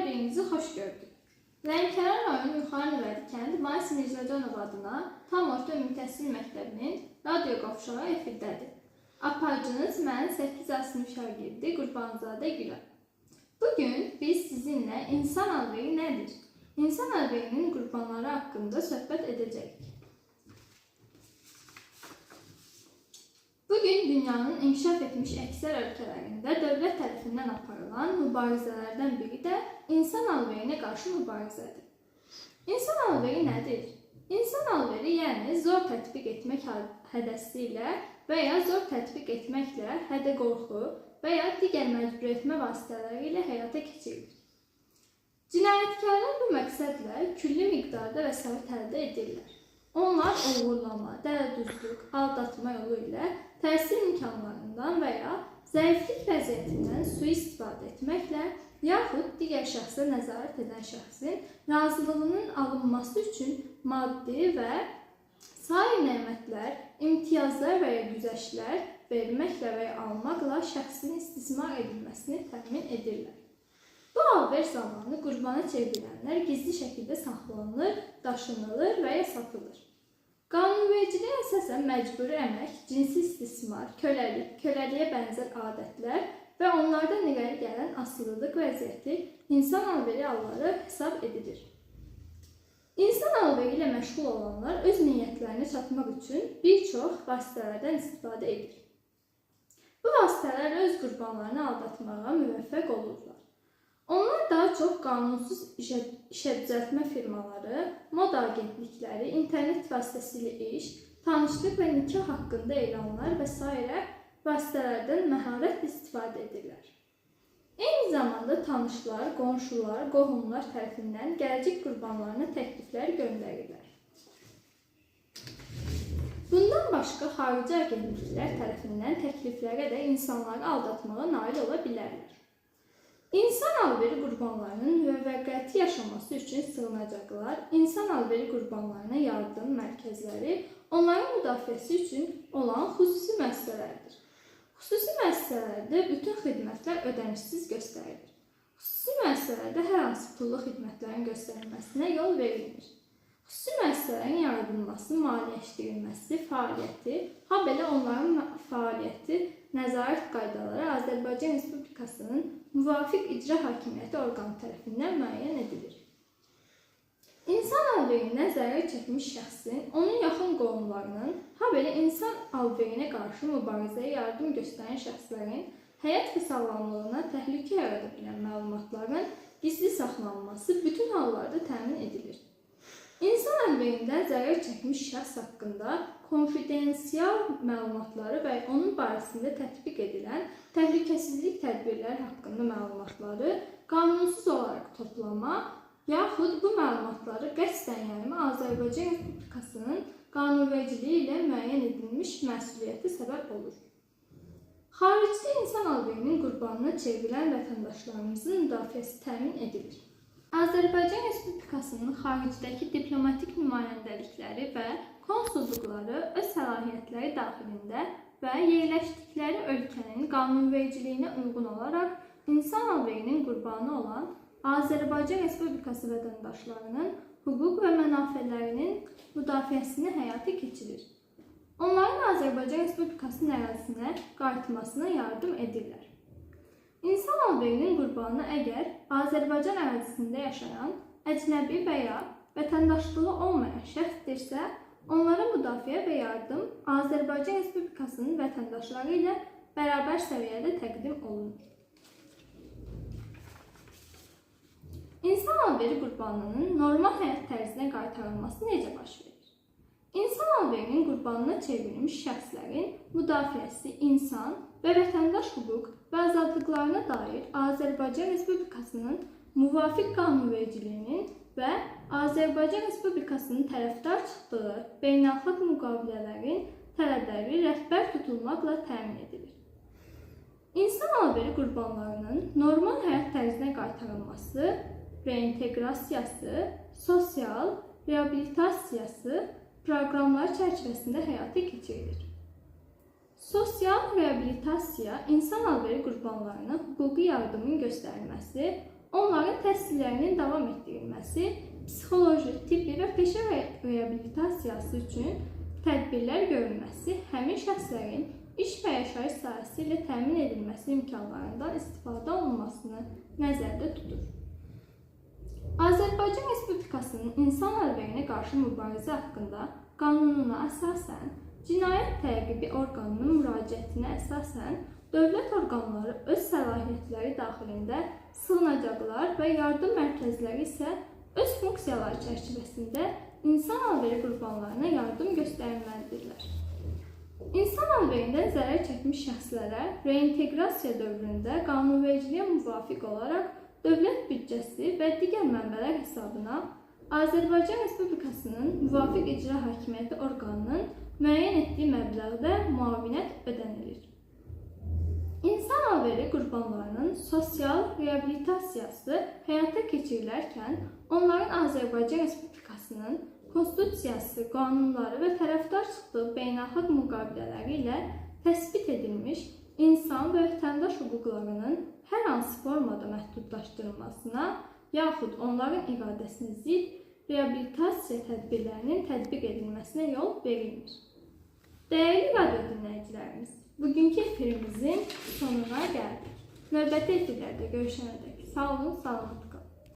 Hər birinizi xoş gördük. Lənkəran rayonu Yuxarı Nüvədi kənd Mais Mirzəcanov adına tam orta ümumi təhsil məktəbinin radio qovşağı efirdədir. Aparıcınız mən 8 A sinif şagirdi Qurbanzadə Gülay. Bugün biz sizinlə insan alveri nədir? İnsan alverinin qurbanları haqqında söhbət edəcəyik. Bugün dünyanın inkişaf etmiş əksər ölkələrində dövlət tərəfindən aparılan mübarizələrdən biri də insan alverinə qarşı mübarizədir. İnsan alveri nədir? İnsan alveri, yəni zor tətbiq etmək hədəsi ilə və ya zor tətbiq etməklə hədə-qorxu və ya digər məcbur etmə vasitələri ilə həyata keçirilir. Cinayətkarlar bu məqsədlə külli miqdarda vəsait əldə edirlər. Onlar oğurlama, dələduzluq, aldatma yolu ilə təhsil imkanlarından və ya zəiflik vəziyyətindən sui-istifadə etməklə, yaxud digər şəxsə nəzarət edən şəxsin razılığının alınması üçün maddi və sair nemətlər, imtiyazlar və ya güzəştlər verməklə və ya almaqla şəxsin istismar edilməsini təmin edirlər. Bu alver zamanı qurbana çevrilənlər gizli şəkildə saxlanılır, daşınılır və ya satılır. Qanunvericiliyə əsasən məcburi əmək, cinsi istismar, köləlik, köləliyə bənzər adətlər və onlardan irəli gələn asılılıq vəziyyəti insan alveri halları hesab edilir. İnsan alveri ilə məşğul olanlar öz niyyətlərinə çatmaq üçün bir çox vasitələrdən istifadə edir. Bu vasitələrlə öz qurbanlarını aldatmağa müvəffəq olurlar. Onlar daha çox qanunsuz işə düzəltmə firmaları, moda agentlikləri, internet vasitəsilə iş, tanışlıq və nikah haqqında elanlar və sairə vasitələrdən məharətlə istifadə edirlər. Eyni zamanda tanışlar, qonşular, qohumlar tərəfindən gələcək qurbanlarına təkliflər göndərirlər. Bundan başqa xarici agentliklər tərəfindən təkliflərə də insanları aldatmağa nail ola bilərlər. İnsan alveri qurbanlarının müvəqqəti yaşaması üçün sığınacaqlar, insan alveri qurbanlarına yardım mərkəzləri, onların müdafiəsi üçün olan xüsusi müəssisələrdir. Xüsusi müəssisələrdə bütün xidmətlər ödənişsiz göstərilir. Xüsusi müəssisələrdə hər hansı pullu xidmətlərin göstərilməsinə yol verilmir. Xüsusi müəssisələrin yaradılması, maliyyələşdirilməsi, fəaliyyəti, habelə onların fəaliyyəti, nəzarət qaydaları Azərbaycan Respublikasının müvafiq icra hakimiyyəti orqanı tərəfindən müəyyən edilir. İnsan alverindən zərər çəkmiş şəxsin, onun yaxın qohumlarının, habelə insan alverinə qarşı mübarizəyə yardım göstərən şəxslərin həyat və sağlamlığına təhlükə yarada bilən məlumatların gizli saxlanılması bütün hallarda təmin edilir. İnsan alverindən zərər çəkmiş şəxs haqqında konfidensial məlumatları və onun barəsində tətbiq edilən təhlükəsizlik tədbirləri haqqında məlumatları qanunsuz olaraq toplama, yaxud bu məlumatları qəsdən yayma Azərbaycan Respublikasının qanunvericiliyi ilə müəyyən edilmiş məsuliyyətə səbəb olur. Xaricdə insan alverinin qurbanına çevrilən vətəndaşlarımızın müdafiəsi təmin edilir. Azərbaycan Respublikasının xaricdəki diplomatik nümayəndəlikləri və konsulluqları öz səlahiyyətləri daxilində və yerləşdikləri ölkənin qanunvericiliyinə uyğun olaraq insan alverinin qurbanı olan Azərbaycan Respublikası vətəndaşlarının hüquq və mənafelərinin müdafiəsini həyata keçirir. Onların Azərbaycan Respublikasının ərazisinə qayıtmasına yardım edirlər. İnsan alverinin qurbanı əgər Azərbaycan ərazisində yaşayan əcnəbi və ya vətəndaşlığı olmayan şəxsdirsə, onlara müdafiə və yardım Azərbaycan Respublikasının vətəndaşları ilə bərabər səviyyədə təqdim olunur. İnsan alveri qurbanının normal həyat tərzinə qaytarılması necə baş verir? İnsan alverinin qurbanına çevrilmiş şəxslərin müdafiəsi insan və vətəndaş hüquq və azadlıqlarına dair Azərbaycan Respublikasının müvafiq qanunvericiliyinin və Azərbaycan Respublikasının tərəfdar çıxdığı beynəlxalq müqavilələrin tələbləri rəhbər tutulmaqla təmin edilir. İnsan alveri qurbanlarının normal həyat tərzinə qaytarılması, reinteqrasiyası, sosial reabilitasiyası proqramları çərçivəsində həyata keçirilir. Sosial reabilitasiya insan alveri qurbanlarına hüquqi yardımın göstərilməsi, onların təhsillərinin davam etdirilməsi, psixoloji, tibbi və peşə reabilitasiyası üçün tədbirlər görülməsi, həmin şəxslərin iş və yaşayış sahəsi ilə təmin edilməsi imkanlarından istifadə olunmasını nəzərdə tutur. Azərbaycan Respublikasının İnsan əlverinə qarşı mübarizə haqqında qanununa əsasən, cinayət təqibi orqanının müraciətinə əsasən dövlət orqanları öz səlahiyyətləri daxilində sığınacaqlar və yardım mərkəzləri isə öz funksiyaları çərçivəsində insan alveri qurbanlarına yardım göstərməlidirlər. İnsan alverindən zərər çəkmiş şəxslərə reinteqrasiya dövründə qanunvericiliyə müvafiq olaraq dövlət büdcəsi və digər mənbələr hesabına Azərbaycan Respublikasının müvafiq icra hakimiyyəti orqanının müəyyən etdiyi məbləğdə müavinət ödənilir. İnsan alveri qurbanlarının sosial reabilitasiyası həyata keçirilərkən onların Azərbaycan Respublikasının konstitusiyası, qanunları və tərəfdar çıxdığı beynəlxalq müqavilələri ilə təsbit edilmiş insan və vətəndaş hüquqlarının hər hansı formada məhdudlaşdırılmasına yaxud onların iradəsinə zidd reabilitasiya tədbirlərinin tətbiq edilməsinə yol verilmir. Dəyərli radio dinləyicilərimiz, bugünkü efirimizin sonuna gəldik. Növbəti efirlərdə görüşənədək sağ olun, salamat.